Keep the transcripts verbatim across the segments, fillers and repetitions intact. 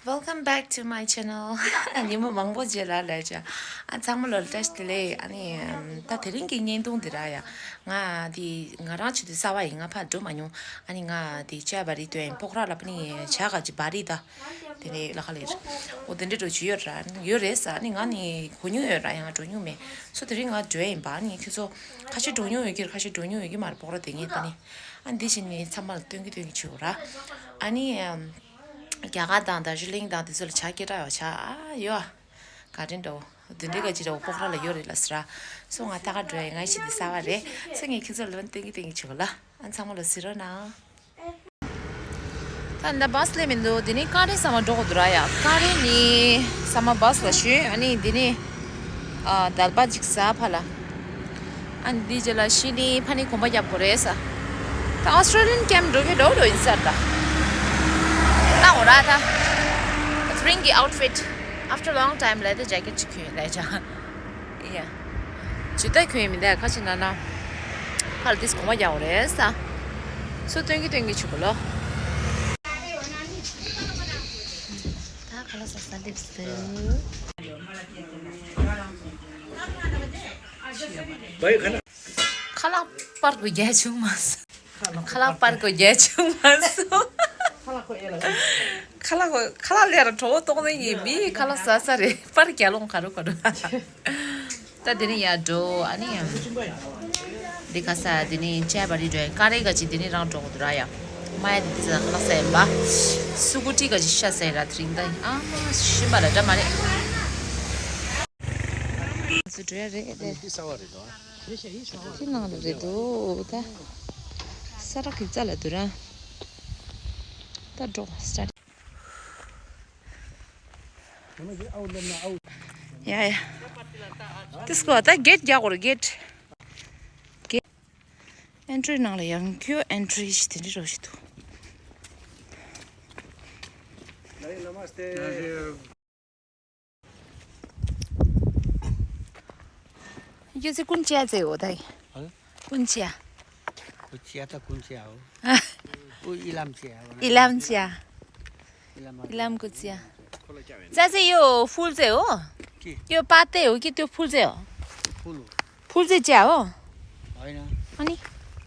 Welcome back to my channel. ཉི་མ་མང་པོ་རྗེས་ལ་ལས་བྱ། ཨ་ཚང་མ་ལོ་བཀྲ་ཤིས་བདེ་ལེགས། ཨ་ནི་ཨམ་ད་དེ་རིང་གི་བརྙན་ཐུང་འདི་ར་ཡ། ང་འདི་ང་རང་ཆེད་དུ་གསར་པ་ཡིན། ང་ཕར་འགྲོ་མ་མྱོང་། ཨ་ནི་ང་འདི་ཅའི་བ་རི་དོན་སྤོག་ར་ལ་པ་ནི་བྱ་ག་ཅི་བ་རི་ད། དེ་ནི་ལ་ཁ་ལེར། འོ་དེ་འདྲ་འགྲོ་ཅི་ཡོད་ར་ཡོད་རེད་ས། ཨ་ནི་ང་ནི་གོ་མྱོང་ཡོད་ར་ཡང་འགྲོ་མྱོང་མེད། སོ་དེ་རིང་ང་འགྲོ་ཡིན་པ། ཨ་ནི་ཁྱེད་ཚོ་ཁ་ཤས་འགྲོ་མྱོང་ཡོད་ཀྱི་ར་ཁ་ཤས་འགྲོ་མྱོང་ཡོད་ཀྱི་མ་རེད། སྤོག་ར་དེ་ངས་ད་ནི། ཨ་འདི་བཞིན་ནི་ཚང་མ་ལ་སྟོན་གི་སྟོན་གི་བྱེད་དགོས་ར། ཨ་ནི་ཨམ། རྒྱ་གར་དང་དར་ཇི་ལིང་དང་དེ་ཚོ་ལ་བྱ་སྐད་གྲགས་ཡོད་བྱ་ཨ་ཡོད། ག་དྲན་འདྲ་བོ། དེ་འདྲའི་ག་ཅི་འདྲ་བོ་སྤོག་ར་ལ་ཡོད་རེད་ལ་ཟེར་ར། སོ་ང་ད་ག་འགྲོ་ཡ་ང་ཞིག་འདི་གསར་བ་རེད། སོ་ངས་ཁྱེད་ཚོ་ལ་སྟོན་གི་སྟོན་གི་བྱེད་དགོས་ལ། ཨ་ཚང་མ་ལ་གཟིགས་རོགས་གནང་། ད་འདི་བ་སི་སླེབས་མི་འདུག་དེ་ནས་ཀ་རེ་ཟ་མ་འགྲོ་དགོས་འདུག་ར་ཡ། ཀ་རེ་ནི་ཟ་མ་བ་སི་ལ་ཞོན། ཨ་ནི་དེ་ནས་ཨ་དལ་པ་ཅིག་ཟ་ཕ་ལ། ཨ་ནི་དེ་རྗེས་ལ་ཤི་ནི་ཕ་ནི་གོམ་པ་རྒྱབ་དགོས་རེད་ས། ད་ཨོ་སི་ཊྲེ་ལི་ཡན་ཀེམ་འགྲོ་གི་འགྲོ་འགྲོ་ཡིན་ས་རེད་ད། ལྟ་འོ་ར་ད། ད་དེ་རིང་གི་ཨའུ་ཊི་ཕིཊ། After long time ལ་དེ་ཇེ་ཀེཊ་ཅིག་གྱོན་ཡིན་ལ་ཡ། ཡ། ཇི་ལྟར་གྱོན་ཡིན་མིན་དེ་ཁ་ཅིག་ན་ན། ཕར་ལ་དེས་གོང་མ་རྒྱག་འོ་རེད་ས། སུ་སྟོན་གི་སྟོན་གི་ཆུ་གོ་ལོ། ད་ཁ་ལག་ཟ་ས་སླེབས་སོང་། ཁ་ལག་པར་གོ་རྒྱ་ཆུང་མ་སོང་། ཁ་ལག་པར་གོ་རྒྱ་ཆུང་མ་སོང་། ཁ་ལག་གོ་ཨེ་ལ། ཁ་ལག་གོ་ཁ་ལག་ལས་ར་གྲོགས་པོ་ལྟོགས་ནས་ཡིན་མི་ཁ་ལག་ཟ་ས་རེད། པར་རྒྱ་ལོང་ག་རུ་ག་རུ། ད་དེ་ནི་ཡར་འགྲོ། ཨ་ནི་ཡང་། འདི་ག་ས་དེ་ནི་ཅའི་བ་རི་འགྲོ་ཡ། ཀ་རེ་ག་ཅི་དེ་ནི་རང་འགྲོ་གི་འདུག་ར་ཡ། མ་ཡ་དེ་དེ་ས་ཁ་ལག་ཟ་ཡིན་པ། སུ་ཀུ་ཊི་ག་ཅི་ཤ་ཟ་ཡིན་ར་དེ་རིང་ད་ཡིན། ཨ་མ་ཤི་མ་ལ་འདྲ་མ་རེད། ང་ཚོ་འགྲོ་ཡ་རེད་དེ། འདི་གསར་བ་རེད་དོ། དེ་ནང་ལ་རེད་འདུག་ད། ས་ར་གི་རྩ་ལ་འདུག་ར། ད་འགྲོ་སི་ཊར་ཊི། ཡ་ཡ། དེ་སྐོར་ད་གེཊ་རྒྱག་དགོས་རེད་གེཊ། གེཊ། ཨེན་ཊི་རི་ནང་ལ་ཡང་ཁྱོད་ཨེན་ཊི་རི་ཞིག་དེ་འདྲ་རོ་ཞིག་འདུག ये चाहिँ कुन चिया चाहिँ हो दाइ? हजुर? कुन चिया? कुन चिया त कुन चिया हो? ऊ इलाम चिया हो। इलाम चिया। इलाम इलामको चिया। चाहिँ चाहिँ यो फुल चाहिँ हो? के? यो पातै हो कि त्यो फुल चाहिँ हो? फुल हो। फुल चाहिँ चिया हो? होइन। अनि?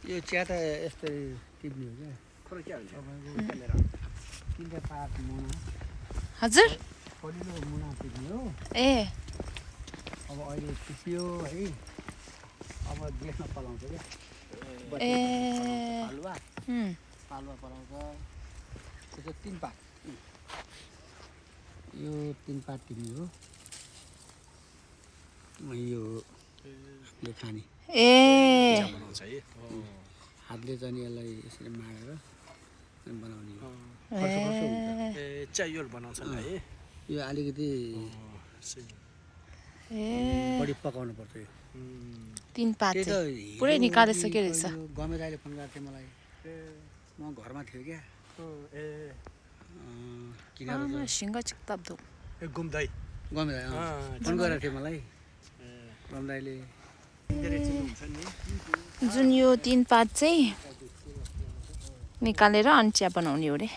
यो चिया त यस्तै टिप्ने हो क्या। तपाईँको तिनवटा पात मुना। हजुर? कलिलो मुना टिप्ने हो। ए। अब अहिले टिप्यो है। अब गेसमा पलाउँछ क्या। ए। पालुवा। उम्। पालुवा पलाउँछ। त्यसको तिन पात। यो तिन पात टिप्ने हो। यो हातले खाने। ए। बनाउँछ है। हातले चाहिँ यसलाई यसरी माडेर बनाउने हो। खर्च खर्च हुन्छ। ए। ए, च्यायोल बनाउँछ नि है। यो अलिकति ए। बढी पकाउनु पर्छ यो। तिन पात चाहिँ पुरै निकालिसक्यो रहेछ। गमे दाइले फोन गरेको थियो मलाई। म घरमा थियो क्या। ए। आमा, सिङ्गो चिक्ताब्दो। ए, गुम्दै। गमे दाइ, अँ। फोन गरेको थियो मलाई। गमे दाइले। जुन यो तिन पात चाहिँ निकालेर अनि चिया बनाउने हो अरे।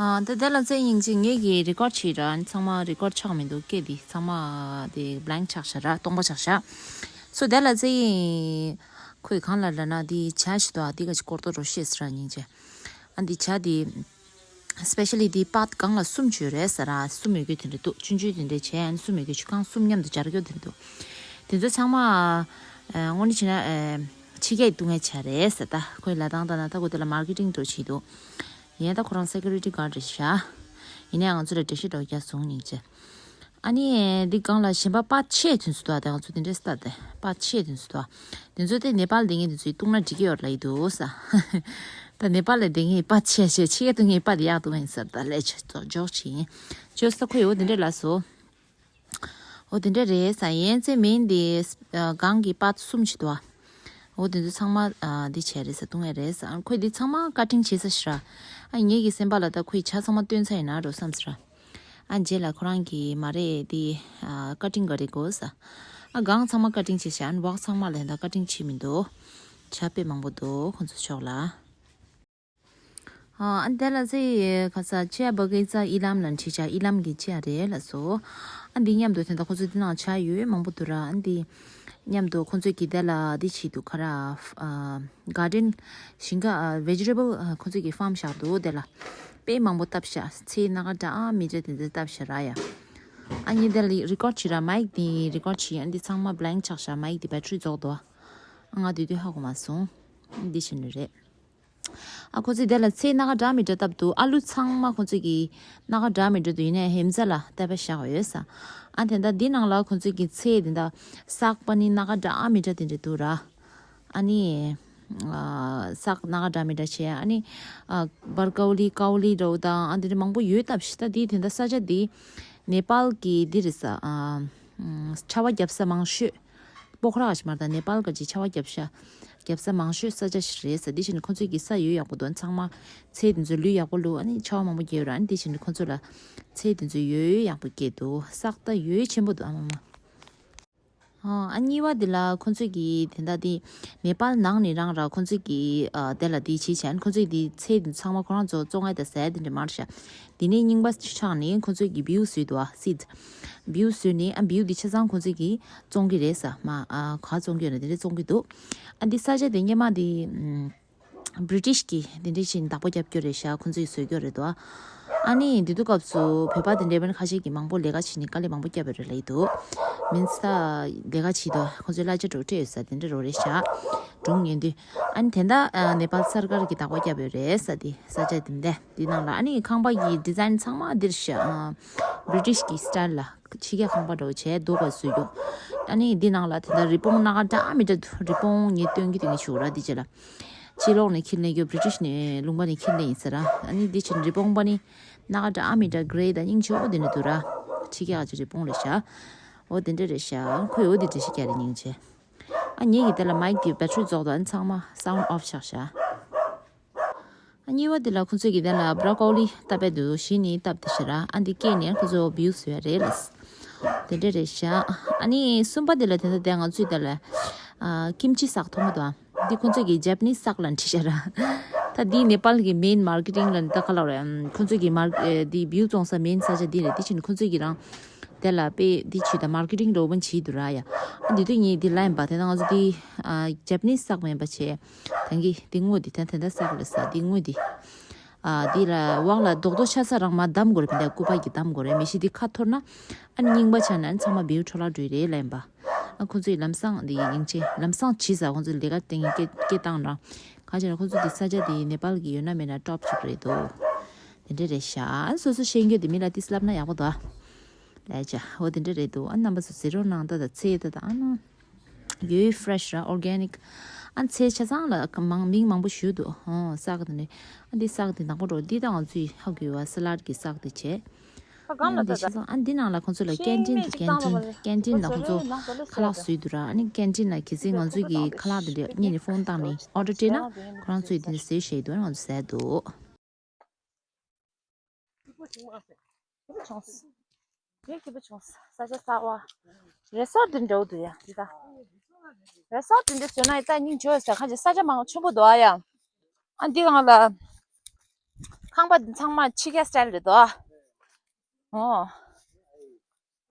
अँ, त त्यसलाई चाहिँ यिङ चाहिँ ངེད་ཀྱིས་རི་ཀོར་བྱས་ར། ཚང་མ་རི་ཀོར་ཆགས་མི་འདུག་སྐད་འདི་ཚང་མ་དེ་བླེང་ཆགས་ཤག་ར། སྟོང་པ་ཆགས་ཤག་སོ་དེ་ལ་ཚེ་ཁོས་གང་ལ་ལ་ན་དེ་བྱ་ཞིག་འདུག་ཨ་དེ་ག་ཅིག་སྐོར་ཏོ་རོ་ཤེས་ར་སྙིང་རྗེ། ཨ་འདི་བྱ་དེ་སི་པེ་ཤལ་ལི་དེ་པཱད་གང་ལ་གསུམ་ཅིག་ཡོད་རེད་ཟེར་ར། གསུམ་ཡོད་རྒྱུ་དེ་འདྲ་འདུག་ཆུང་ཆུང་དེ་འདྲ་བྱས་ཨ་ནི་གསུམ་ཡོད་རྒྱུ་ཆུ་ཁང་གསུམ་མཉམ་དུ་སྦྱར་རྒྱུ་དེ་འདྲ་འདུག་དེ་ཚོ་ཚང་མ་དངོས་གནས་བྱས་ན་ཕྱི་རྒྱལ་བཏུང་ཡ་བྱ་རེད་ཟེར། ད་ཁོས་ལ་དང་ད་ན་ད་ཁོ་དེ་ལ་མར་ཀེ་ཊིང་འགྲོ་བྱེད་འདུག་ཡིན་ད་ཁོ་རང་སེ་ཀུ་རི་ཊི་གཱཌ་རེད་ཤག་ཡིན་ནའི་ང་ཚོ་ལ་འགྲེལ་བཤད་འདྲ་བོ་རྒྱག་སོང་སྙིང་རྗེ། ཨ་ནི་འདི་སྒང་ལ་གཞན་པ་པཱད་ཆེ་དུས་སུ་དོ། ད་ང་ཚོ་དེ་འདྲའི་སྟ་དེ་པཱད་ཆེ་དུས་སུ་དོ། དེ་ཚོ་དེ་ནེ་པཱལ་དེ་ངས་དེ་ཚོའི་བཏུང་ན་འགྲིག་གི་ཡོད་ལ་ཡི་འདུག་ས། ད་ནེ་པཱལ་ལ་དེ་ངས་པཱད་ཆེ་ཆེ་ཆེ་ག་བཏུང་ངས་པཱད་ཡག་བཏུང་ཡིན་ཟེར། ད་ལས་ཆེ་ཙོ་འཇོག་ཆེ་ཡིན། ཅོས་ད་ཁོ་ཡོ་དེ་འདྲའི་ལ་སོ། འོ་དེ་འདྲ་རེད་ས། ཡན་ཚེ་མིན་དེ་སྒང་གི་པཱད་གསུམ་ཅིག་འདུག་འོ་དེ་ཚོ་ཚང་མ་འདི་བྱས་རེད་ས། བཏུང་ཡ་རེད་ས། ཁོས་འདི་ཚང་མ་ཀ་ཊིང་བྱེད་ས་ཤི་ར། ཨ་ངེད་ཀྱི་སེམས་པ་ལ་ད་ཁོས་བྱ་ཚང་མ་བཏོན་ཚར་ཡིན་ན་འགྲོ་བསམ་ས་ར། ཨ་རྗེས་ལ་ཁོ་རང་གིས་མ་རེད་དེ་ཀ་ཊིང་ག་རེ་དགོས་ས། ཨ་སྒང་ཚང་མ་ཀ་ཊིང་བྱེད་ཤག་ཨ་ནི་འོག་ཚང་མ་ལ་ད་ཀ་ཊིང་བྱེད་མི་འདུག་བྱ་དཔེ་མང་པོ་འདུག་ཁོ་ཚོ་ཕྱོགས་ལ། ཨ་ཨ་འདི་ལ་ཚེ་ཁ་ས་ཆེ་བ་གི་ས་ཨི་ལམ་ལ་འཁྲི་ཆ་ཨི་ལམ་གི་ཆེ་རེད་ལ་སོ། ཨ་འདི་མཉམ་དུ་དེ་འདྲ་ཁོ་ཚོ་འདི་ནང་ཆ་ཡོད་མང་པོ་འདུག་ར། ཨ་འདི་མཉམ་དུ་ཁོ་ཚོས་ཀྱི་དེ་ལ་འདི་བྱེད་འདུག་ག་ར། ཨ་གར་ཌེན་ཞིང་ཁ་ཨ་བེ་ཇི་ཊེ་བལ་ཨ་ཁོ་ཚོས་ཀྱི་ཕཱམ་བཞག་འདུག་དེ་ལ་དཔེ་མང་པོ་བཏབ་ཤག་ཚེ་སྣ་ཁ་འདྲ་ཨ་མི་འདྲ་དེ་འདྲ་བཏབ་ཤག་ར་ཡ། ཨ་ནི་དེ་ལ་རི་ཀོཌ་བྱེད་ར། མའིག་དེ་རི་ཀོཌ་བྱེད། ཨ་འདི་ཚང་མ་བྷི་ལེངྐ་ཆགས་ཤག་མའིག་དེ་བེ་ཊི་རི་རྫོགས་འདུག་ཨ་ང་དེ་དུས་ཧ་གོ་མ་སོང་། འདི་བྱེད་ནི་རེད། ཨ་ཁོ་ཚོས་དེ་ལ་ཚེ་སྣ་ཁ་འདྲ་མི་འདྲ་བཏབ་འདུག་ཨ་ལུ་ཚང་མ་ཁོ་ཚོས་ཀྱི་སྣ་ཁ་འདྲ་མི་འདྲ་འདུག་ཡིན་ནའི་ཧེམ་ཛ་ལ་བལྟས་པ་བཞག་ཡོད་ས། ཨ་དེ་འདྲ་འདི་ནང་ལ་ཁོ་ཚོས་ཀྱི་ཚེ་དེ་འདྲ་བསགས་པ་ནི་སྣ་ཁ་འདྲ་མི་འདྲ་དེ་འདྲ་འདུག་ར། ཨ་ནི་ཨ་བསགས་སྣ་ཁ་འདྲ་མི་འདྲ་བྱས། ཨ་ནི་ཨ་བར་ཀའོ་ལི་ཀའོ་ལི་འདྲ་བོ་དང་ཨ་དེ་འདྲ་མང་པོ་ཡོད་སྟབས་ཤི། ད་འདི་དེ་འདྲ་ས་ཆ་འདི་ནེ་པཱལ་གྱི་འདི་རེད་ས། ཨ་ཆར་པ་བརྒྱབ་ས་མང་ཤོས། པོ་ཁ་ར་ཞིག་མ་རེད་ད། ནེ་པཱལ་ག་ཅིག་ཆར་པ་བརྒྱབ་ཤ་བརྒྱབ་ས་མང་ཤོས་ས་ཆ་ཞིག་རེད་ས། འདི་བཞིན་ཁོ་ཚོས་ཀྱི་ས་ཡོད་ཡག་པོ་འདུག་ཚང་མ་ཚལ་དེ་ཚོ་ལུད་ཡག་པོ་བླུགས། ཨ་ནི་ཆར་པ་མང་པོ་བརྒྱབ་ར། ཨ་ནི་འདི་བཞིན་ཁོ་ཚོ་ལ་ཚལ་དེ་ཚོ་ཡོད་ཡག་པོ་སྐྱེས་འདུག་སག་ད་ཡོད་ཆེན་པོ་འདུག་ཨ་མ་མ། ཨ་གཉིས་པ་འདི་ལ་ཁོ་ཚོས་ཀྱི་དེ་འདྲ་འདི་ནེ་པཱལ་ནང་ནས་རང་ར་ཁོ་ཚོས་ཀྱི་ཨ་དེ་ལ་འདི་བྱེད་བྱས། ཁོ་ཚོས་འདི་ཚལ་འདི་ཚང་མ་ཁོ་རང་ཚོ་བཙོང་ཡ་ད་ཟས་དེ་འདྲ་མར་ཤ། འདི་ནས་རྙིང་པ་ཆགས་ནས་ཁོ་ཚོས་ཀྱི་བིའུ་བཟོས་འདུག་ཨ་སིཌ། བིའུ་བཟོས་ནས་ཨ་བིའུ་འདི་ཆ་ཚང་ཁོ་ཚོས་ཀྱི་བཙོང་གི་རེད་ས། མ་ཨ་ག་བཙོང་གི་ཡོད་ན་དེ་འདྲ་བཙོང་གི་འདུག་ཨ་འདི་ས་ཆ་དེ་སྔོན་མ་འདི་ཨམ་བྷི་རི་ཊིཤ་གི་དེ་འདྲ་ཞིག་བདག་པོ་རྒྱབ་སྐྱོར་རེད་ཤག་ཁོ་ཚོས་བཟོས་སྐྱོར་རེད་འདུག་ཨ་ནི་འདི་དུས་སྐབས་སུ་བོད་པ་དེ་འདྲ་བན་ཁ་ཤས་ཀྱིས་མང་པོ་ལས་ཀ་བྱས་ནས་དཀའ་ལས་མང་པོ་བརྒྱབ་པ་རེད་ལབ་ཀྱི་འདུག་མིན་ས་ལས་ཀ་བྱེད་དུས་ཁོ་ཚོས་གླ་ཆ་འགྲོ་སྤྲད་ཡོད་ས་དེ་འདྲ་རོ་རེད་ཤག་སྒྲུང་ཉན་དུས། ཨ་ནི་དེ་འདྲ་ཨ་ནེ་པཱལ་སར་ཀར་གྱིས་བདག་པོ་བརྒྱབ་ཡོད་རེད་ས། དེ་ས་ཆ་དེ་འདྲ་དེ་ནང་ལ་ཨ་ནི་ཁང་པ་གི་ཌི་ཛའིན་ཚང་མ་འདིར་ཤག་ཨ་བྷི་རི་ཊིཤ་གི་སི་ཊལ་ལ་ཕྱི་རྒྱལ་ཁང་པ་འདྲ་བོ་བྱས་རྡོ་ག་བཟོས་རྒྱུ། ཨ་ནི་འདི་ནང་ལ་དེ་འདྲ་རི་བོང་སྣ་ཁ་འདྲ་མི་འདྲ་འདུག་རི་བོང་ངས་སྟོན་གྱི་དེ་ངས་ཞུ་ར་འདི་རྗེས་ལ། ཕྱི་ལོགས་ནས་འཁྱེར་ལེན་རྒྱུ་བྷི་རི་ཊིཤ་ནས་ལུང་པ་ནས་འཁྱེར་ལེན་ཡིན་ས་ར། ཨ་ནི་འདི་ཕྱིན་རི་བོང་པ་ནི་སྣ་ཁ་འདྲ་མི་འདྲ་གྷི་རེ་དང་སྙིང་རྗེ་པོ་འདི་འདྲ་འདུག་ར། ཕྱི་རྒྱལ་ག་ཅིག་རི་བོང་རེད་ཤག་འོ་དེ་འདྲ་རེད་ཤག་ཁོས་འོ་དེ་འདྲ་ཞིག་བརྒྱབ་རེད་སྙིང་རྗེ། ཨ་ངེད་ཀྱི་དེ་ལ་མའིག་དེ་བེ་ཊི་རི་རྫོགས་འདུག་ཨ་ནི་ཚང་མ་སའུན་ཌི་ཨོཕ་ཆགས་ཤག་ཨ་གཉིས་པ་དེ་ལ་ཁོ་ཚོས་ཀྱི་དེ་ལ་བྷ་རོ་ཀོ་ལི་བཏབ་པའི་འདུག་གཞི་ནས་བཏབ་དེ་ཤི་ར། ཨ་འདི་སྐྱེས་ནས་ཁོ་ཚོ་བིའུ་བཟོས་ཡ་རེད་ལ། དེ་འདྲ་རེད་ཤག་ཨ་ནི་གསུམ་པ་དེ་ལ་དེ་འདྲ་དེ་ང་ཚོས་དེ་ལ་ཨ་ཀིམ་ཅི་སག་མཐོང་གི་འདུག་ཨ་འདི་ཁོ་ཚོས་ཀྱི་ཇེ་པ་ནིས་སག་ལ་འཁྲིད་ཤག་ར། ད་འདི་ནེ་པཱལ་གྱི་མེན་མར་ཀེ་ཊིང་ལ་ད་ག་ལ་རེད། ཁོ་ཚོས་ཀྱི་མར་ཨེ་འདི་བིའུ་བཙོང་ས་མེན་ས་ཆ་འདི་རེད། དེ་ཕྱིན་ཁོ་ཚོས་ཀྱི་རང་དེ་ལ་དཔེ་འདི་བྱེད་ད་མར་ཀེ་ཊིང་འདྲ་བོ་བྱེད་འདུག་ར་ཡ། ཨ་འདི་དུས་ངས་འདི་ལན་པ་དེ་ན་ང་ཚོ་འདི་ཨ་ཇེ་པ་ནིས་སག་མིན་པ་བྱས། ད་གི་འདི་དངོས་འདི་ད་དེ་འདྲ་སག་ལ་ས་འདི་དངོས་འདི། ཨ་འདི་ལ་འོག་ལ་རྡོག་རྡོག་ཆགས་ས་རང་མ་བསྡམ་དགོས་རེད། མི་འདའ་སྐུད་པ་གི་བསྡམ་དགོས་རེད། མི་ཤི་འདི་ཁ་འཐོར་ན་ཨ་ནི་རྙིང་པ་ཆགས་ན་ཨ་ནི་ཚང་མ་བེའུ་འཕྲོ་བརླག་འགྲོ་ཡི་རེད་ལན་པ། ཨ་ཁོ་ཚོས་ལམ་སང་འདི་ཡིན་ཆེ་ལམ་སང་བྱིས་ས་ཁོ་ཚོས་ལས་ཀ་སྟེང་སྐད་སྐད་བཏང་རང་གང་བྱས་ན་ཁོ་ཚོ་འདི་ས་ཆ་འདི་ནེ་པཱལ་གི་ཡོད་ན་མེད་ན་ཊོབ་ཅིག་རེད་དོ། དེ་འདྲ་རེད་ཤག་ཨ་སོ་སོ་ཤེས་རྒྱུ་དེ་མི་ལ་ཏིས་ལབ་ན་ཡག་པོ་འདུག་ཨ། ལས་བྱ་འོ་དེ་འདྲ་རེད་འདུག་ཨ་རྣམ་པ་ཚོ་ཟེར་རོགས་གནང་ད་ད་ཚེ་ད་ད་ཨ་ནོ། ཡོད་ཕི་རེ་ཤི་ར་ཨོར་གེ་ནིག་ཨ་ཚེ་ཆ་ཚང་ལ་མང་མིང་མང་པོ་ཞུ་འདུག་ཧོ་སག་དེ་ནི་ཨ་འདི་སག་དེ་ནག་པོ་འགྲོ་འདི་ད་ང་ཚོའི་ཧ་གོ་བ་ས་ལཱ་ཌི་གི་སག་དེ་བྱས། ཨ་འདི་ཆ་ཚང་ཨ་འདི་ནང་ལ་ཁོང་ཚོ་ལ་ཀེན་ཊིན་གི་ཀེན་ཊིན་ཀེན་ཊིན་ལ་ཁོང་ཚོ་ཁ་ལག་བཟོས་འདུག་ར། ཨ་ནི་ཀེན་ཊིན་ལ་གལ་སྲིད་ང་ཚོའི་གི་ཁ་ལག་དེ་འདྲ་གཉེར་ནས་ཕོན་བཏང་ནས་ཨོར་ཌར་སྤྲད་ན་ཁོ་རང་ཚོས་དེ་འདྲ་བཟོས་བཞག་འདུག་ང་ཚོ་ཟས་འདུག་སྐྱིད་པོ་བྱུང་བ་ཟེར། སྐྱིད་པོ་བྱུང་། ངས་སྐྱིད་པོ་བྱུང་། ས་ཆ་གསར་བ། རེ་སོར་དེ་འདྲ་བོ་འདུག་ཡ་འདི་ད། རེ་སོར་དེ་འདྲ་བཟོས་ན་ཡི་ད་སྙིང་རྗེ་ཟེར་ཁ་ཅིག་ས་ཆ་མང་ཆེན་པོ་འདུག་ཨ་ཡ། ཨ་འདི་གང་ལ། ཁང་པ་འདི་ཚང་མ་ཕྱི་རྒྱལ་སི་ཊལ་རེད་དོ། ཨོ།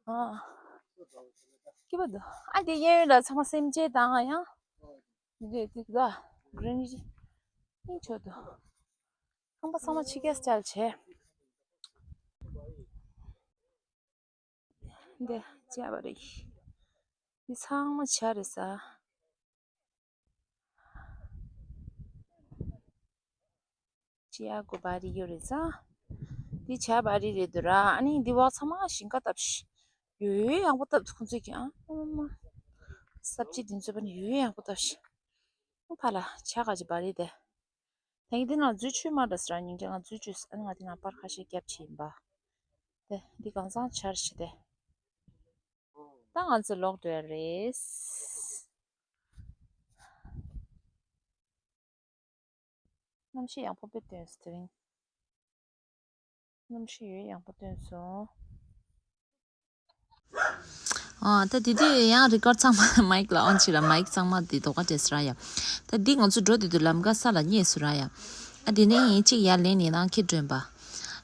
ཨོ། སྐྱིད་པོ་འདུག་ཨ་འདི་གཡས་གཡོན་ལ་ཚང་མ་སེམས་ཅན་དང་ཡང་། འདི་འདི་འདུག་ག་གྷི་རིན་ཅི། སྙིང་རྗེ་འདུག་ཁང་པ་ཚང་མ་ཕྱི་རྒྱལ་སི་ཊལ་བྱས། འདི་བྱས་པ་རེད། འདི་ཚང་མ་བྱས་རེད་ས། བྱས་དགོས་པ་རེད་ཡོད་རེད་ས། འདི་བྱས་པ་རེད་རེད་འདུག་ར། ཨ་ནི་འདི་བ་ཚང་མ་ཞིང་ཁ་བཏབ་ཤི། ཡོད་ཡོད་ཡག་པོ་བཏབ་འདུག་ཁོང་ཚོས་ཀྱང་ཨ་མ། སབ་ཅི་འདི་ཚོ་པ་ནི་ཡོད་ཡོད་ཡག་པོ་བཏབ་ཤི། ཕ་ལ་བྱས་ག་ཅི་པ་རེད་དེ། ད་ཡིན་དེ་ན་འཛུལ་ཆུ་མ་འདྲ་ཟེར་ར་སྙིང་རྗེ་ང་འཛུལ་ཆུ་ཨ་ནི་ང་དེ་ན་པར་ཁ་ཤས་བརྒྱབ་ཆེ་ཡིན་པ། དེ་འདི་གང་ཚང་ཆར་ཆེ་དེ། ད་ང་ཚོ་ལོག་འགྲོ་ཡ་རེད། གནམ་གཤིས་ཡག་པོ་དཔེ་སྟོན་སོང་དེ་རིང་། གནམ་གཤིས་ཡོད་ཡག་པོ་སྟོན་སོང་། ཨ་ད་དེ་དུས་ཡང་རི་ཀོར་ཌི་ཚང་མ་མའིག་ལ་ཨོན་བྱེད་ར། མའིག་ཚང་མ་དེ་དོ་ག་བྲེས་ར་ཡ། ད་འདི་ང་ཚོ་འགྲོ་དེ་དུས་ལམ་ཀ་ས་ལ་རྙེད་སོང་ར་ཡ། ཨ་དེ་ནས་ཡིན་གཅིག་ཡར་ལེན་ནས་ནང་ཁྱེར་འགྲོ་ཡིན་པ།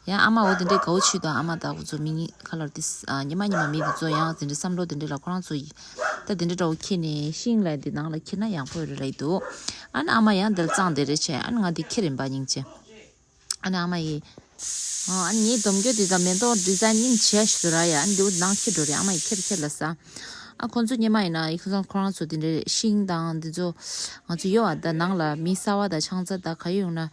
ཡང་ཨ་མ་འོ་དེ་འདྲའི་དགའ་བོ་བྱུས་དང་ཨ་མ་དང་ཁོ་ཚོ་མི་གཉིས་ཁ་ལར་དེ་ཉི་མ་ཉི་མ་མི་དེ་ཚོ་ཡང་དེ་འདྲའི་བསམ་བློ་དེ་འདྲའི་ལ་ཁོ་རང་ཚོ་ཡིས་ད་དེ་འདྲའི་འདྲ་བོ་ཁྱེར་ནས་ཤིང་ལ་དེ་ནང་ལ་ཁྱེར་ན་ཡག་པོ་རེད་ལབ་ཀྱི་འདུག་ཨ་ནི་ཨ་མ་ཡང་དེར་གཙང་དེ་རེད་བྱས། ཨ་ནི་ང་དེ་ཁྱེར་ཡིན་པ་སྙིང་རྗེ། ཨ་ནི་ཨ་མ་ཡིས། ཨ་ནི་ངའི་སྡོམ་རྒྱུ་དེ་དང་མེ་ཏོག་ཌི་ཛའིན་སྙིང་རྗེ་ཞིག་འདུག་ར་ཡ། ཨ་ནི་འདི་འོ་ནང་ཁྱེར་འགྲོ་རེད། ཨ་མ་ཡིས་ཁྱེར་ཁྱེར་ལ་ཟ། ཨ་ཁོང་ཚོ་སྔོན་མ་ཡིན་ན་ཡིན་ཁོང་ཚོ་ཁོ་རང་ཚོ་དེ་འདྲའི་ཤིང་དང་འདི་ཚོ་ང་ཚོ་ཡོད་བ། ད་ནང་ལ་མི་གསར་བ་དང་ཆང་ས་ད་ག་ཡོད་ན།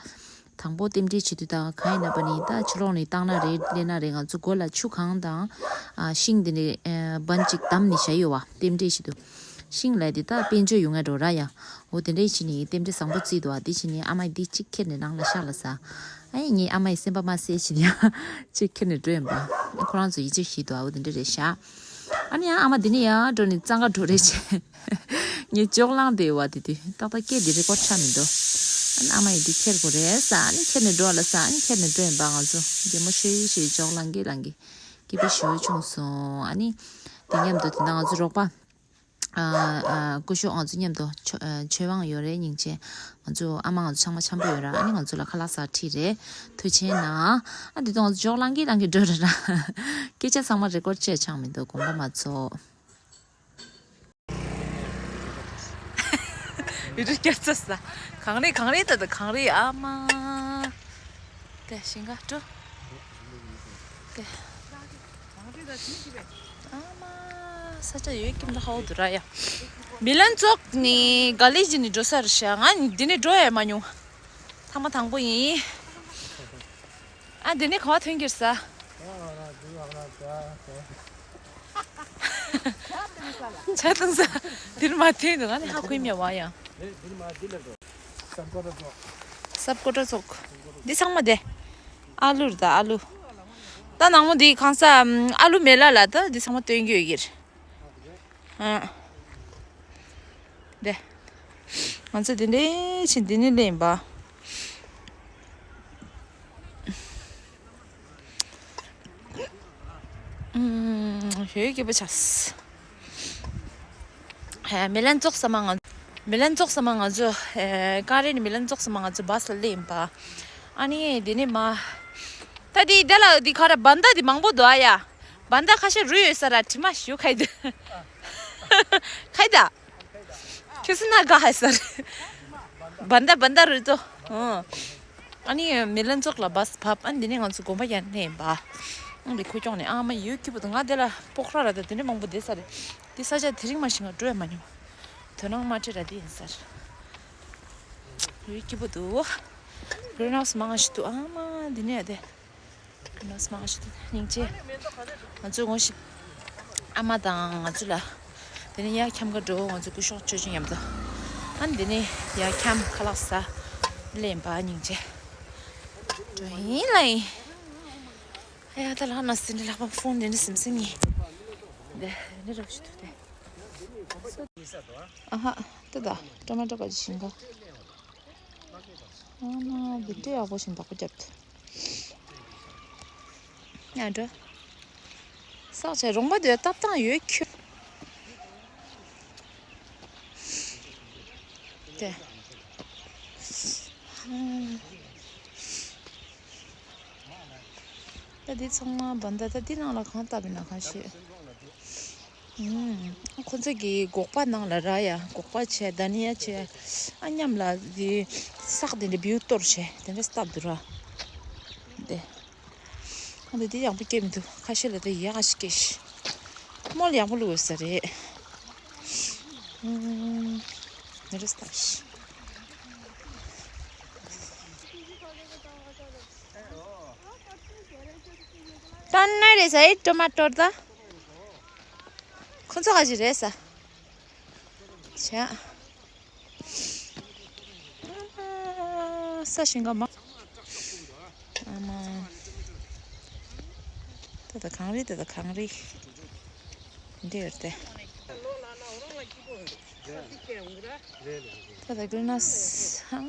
དང་པོ་རྟེན་འབྲེལ་བྱེད་དུས་དང་གང་ཡིན་ན་པ་ནི་ད་ཕྱི་ལོགས་ནས་བཏང་ན་རེད་སླེབས་ན་རེད། ང་ཚོ་སྒོ་ལ་ཆུ་གང་དང་ཨ་ཤིང་དེ་འདྲའི་ཨ་བན་ཅིག་བསྡམས་ནས་བཞག་ཡོད་བ། རྟེན་འབྲེལ་བྱེད་དུས། ཤིང་ལ་དེ་ད་དཔལ་འབྱོར་ཡོང་ཡ་འགྲོ་ར་ཡ། འོ་དེ་འདྲའི་ཕྱིན་ནས་རྟེན་འབྲེལ་བཟང་པོ་བརྩིས་འདུག་ཨ། དེ་ཕྱིན་ནས་ཨ་མ་ཡིས་འདི་གཅིག་ཁྱེར་ནས་ནང་ལ་ཤག་ལ་ཟ། ཨ་ཡིན་ངའི་ཨ་མ་ཡིས་སེམས་པ་མ་གསལ་བྱས་ནས་ཡང་གཅིག་ཁྱེར་ནས་འགྲོ་ཡིན་པ། ཨ་ཁོ་རང་ཚོ་ཡིད་ཆེས་བྱེད་འདུག་ཨ། འོ་དེ་འདྲ་རེད་ཤག་ཨ་ནི་ཡང་ཨ་མ་འདི་ནས་ཡར་འགྲོ་ནས་གཙང་ཁ་འགྲོ་རེད་བྱས། ངས་ཅོག་ལངས་བསྡད་ཡོད་བ། དེ་དུས་ཏག་ཏག་སྐད་འདི་རེ་ཀོར་ཆགས་མི་འདུག་ཨ་ནི་ཨ་མ་ཡིས་འདི་ཁྱེར་དགོས་རེད་ཟེར། ཨ་ནི་ཁྱེར་ནས་འགྲོ་ལ་ཟེར། ཨ་ནི་ཁྱེར་ནས་འགྲོ་ཡིན་པ། ང་ཚོ་གད་མོ་ཤོར་ཤོར་ཅོག་ལངས་གི་ལངས་གི། སྐྱིད་པོ་ཞེ་པོ་བྱུང་སོང་། ཨ་ནི་དེ་མཉམ་དུ་དེ་ན་ང་ཚོ་རོགས་པ། ཨ་ཨ་སྐུ་ཞབས་ང་ཚོ་མཉམ་དུ་ཆོས་ཆོས་དབང་ཡོད་རེད། སྙིང་རྗེ། ང་ཚོ་ཨ་མ་ང་ཚོ་ཚང་མ་འཆམ་པོ་ཡོད་ར། ཨ་ནི་ང་ཚོ་ལ་ཁ་ལག་ཟ་ཁྲིད་རེད། ཐུགས་རྗེ་གནང་། ཨ་འདི་དུས་ང་ཚོ་ཅོག་ལངས་གི་ལངས་གི་འགྲོ་ར་ར། སྐད་ཆ་ཚང་མ་རེ་ཀོར་བྱས་ཆགས་མི་འདུག་དགོངས་པ་མ་ཚོམས། ཡུ་ཊུབ་སྐྱར་ཚོ་ས། གངས་རི་གངས་རི་ད་ད་གངས་རི་ཨ་མ། དེ་ཞིང་ཁ་འགྲོ། དེ། ཨ་མ། ས་ཆ་ཡོད་ཀྱི་མ་ཧའོ་དུ་ར་ཡ། མི་ལན་ཙོག་ནི་ག་ལེ་ཇི་ནི་འགྲོ་ས་རེད་ཤག་ང་ནི་འདི་ནས་འགྲོ་ཡ་མ་མྱོང་། ཐེངས་མ་དང་པོ་ཡིན། ཨ་འདི་ནས་ག་བ་ཐོན་གྱིར་ས། ཇ་བཏུང་ས། འདིར་མ་ཐོན་འདུག་ང་ནི་ཧ་གོ་མེད་བ་ཡང་། སབ་ཀོ་ཏོ་ཙོག་འདི་ཚང་མ་དེ། ཨ་ལུ་རེད་ད་ཨ་ལུ། ད་ནང་མོ་འདི་གང་ས་ཨ་ལུ་མེ་ལ་ལ་ད་འདི་ཚང་མ་སྟོན་གྱི་ཡོད་གྱིར། ཨ། དེ། ང་ཚོ་དེ་འདྲའི་ཕྱིན་འདི་ནས་ལེན་པ། ཨུམ། ཞེ་སྐྱིད་པོ་ཆགས། ཧེ། མི་ལན་ཙོག་ས་མ་ང་། མི་ལན་ཙོག་ས་མ་ང་ཚོ། ཧེ། ཀ་རེ་ནི་མི་ལན་ཙོག་ས་མ་ང་ཚོ་བ་སི་ལ་སླེབས་པ། ཨ་ནི་དེ་ནི་མ། ད་དེ་དེ་ལ་དེ་ག་རེ་བན་ད་དེ་མང་པོ་འདུག་ཨ་ཡ། བན་ད་ཁ་ཤས་རུལ་ཡོད་ས་ར་དྲི་མ་ཞུ་ཁ་ཡི་འདུག་ཁ་ཡི་ད། ཁྱོད་སུ་ན་དགའ་ཧ་ས་རེད། བན་ད་བན་ད་རུལ་ཏོ། ཨོ། ཨ་ནི་མི་ལན་ཙོག་ལ་བ་སི་བབས། ཨ་ནི་འདི་ནས་ང་ཚོ་དགོན་པ་ཡར་སླེབས་པ། ཨ་འདི་ཁོ་ཀྱོག་ནས་ཨ་མ་ཡོད་སྐྱིད་པོ་འདུག་ང་དེ་ལ་སྤོག་ར་ར་ད་དེ་འདྲ་མང་པོ་བསྡད་ས་རེད། དེ་ས་ཆ་དེ་རིང་མ་ཞིག་ང་འགྲོ་ཡ་མ་མྱོང་། དོ་སྣང་མ་སྤྲད་ར་དེ་ཡིན་ས་རེད། ཡོད་སྐྱིད་པོ་འདུག་གྷི་རིན་ཧའུ་སི་མང་ང་ཞིག་འདུག་ཨ་མ་འདི་ནས་ཡ་དེ། གྷི་རིན་ཧའུ་སི་མང་ང་ཞིག་འདུག་སྙིང་རྗེ། ང་ཚོ་ངོ་ཤེས། ཨ་མ་དང་ང་ཚོ་ལ། དེ་ནས་ཡར་ཁྱམས་ཁ་འགྲོ། ང་ཚོ་སྐུ་ཞབས་ཆོས་ཆོས་མཉམ་དུ། ཨ་ནི་དེ་ནས་ཡར་ཁྱམས་ཁ་ལག་ཟ། ལེན་པ་སྙིང་རྗེ། འགྲོ་ཡིན་ལ་ཡིན། ཨ་ཡ་ད་ལག་ན་ཟིན་ནས་ལག་པ་ཕོན་དེ་འདྲ་ཟིམ་ཟིམ་ཡིན། དེ་འདྲ་རོགས་ཞུ་ཐུབ་དེ། ཨ་ཧ། ད་ད་ཊོ་མ་ཊོ་ག་ཅི་ཤིང་ག་ཨ་མ་འདི་ལྟ་ཡག་པོ་ཞིག་བདག་པོ་བརྒྱབ་འདུག་ཡ་འགྲོ། བསགས་བྱས་རོང་པ་འདི་ལྟ་སྟངས་ཡོད་ཁྱོད། དེ། ད་འདི་ཚང་མ་བན་ད། ད་འདི་ནང་ལ་གང་བཏབ་ཡིན་ན་གང་ཤེས། ཨུམ། ཁོ་ཚོ་གི་སྒོག་པ་ནང་ལ་ར་ཡ། སྒོག་པ་བྱས། དྷ་ནི་ཡ་བྱས། ཨ་མཉམ་ལ་འདི་སག་དེ་འདྲ་བེའུ་གཏོར་བྱས་དེ་འདྲ་བཏབ་འདུག་ར། དེ། ཨ་འདི་འདི་ཡག་པོ་སྐྱེས་མི་འདུག་ཁ་ཤས་ལ་དེ་ཡག་ཞིག་སྐྱེས་ཤག་རྨོ་ལ་ཡག་པོ་བླུགས་ཡོད་ས་རེད། ཨུམ། འདི་འདྲ་བཏབ་ཤག་ཏན་ན་རེ་ཟའི་ཊོ་མ་ཊོ་ད། ཁོ་ཚོ་ག་ཅི་རེད་ས། བྱ། ས་ཞིང་ཁ་མ། ཨ་མ། ད་ད་གངས་རི་ད་ད་གངས་རི། འདི་ཡོད་དེ། ད་ད་གི་ན་ས་མ།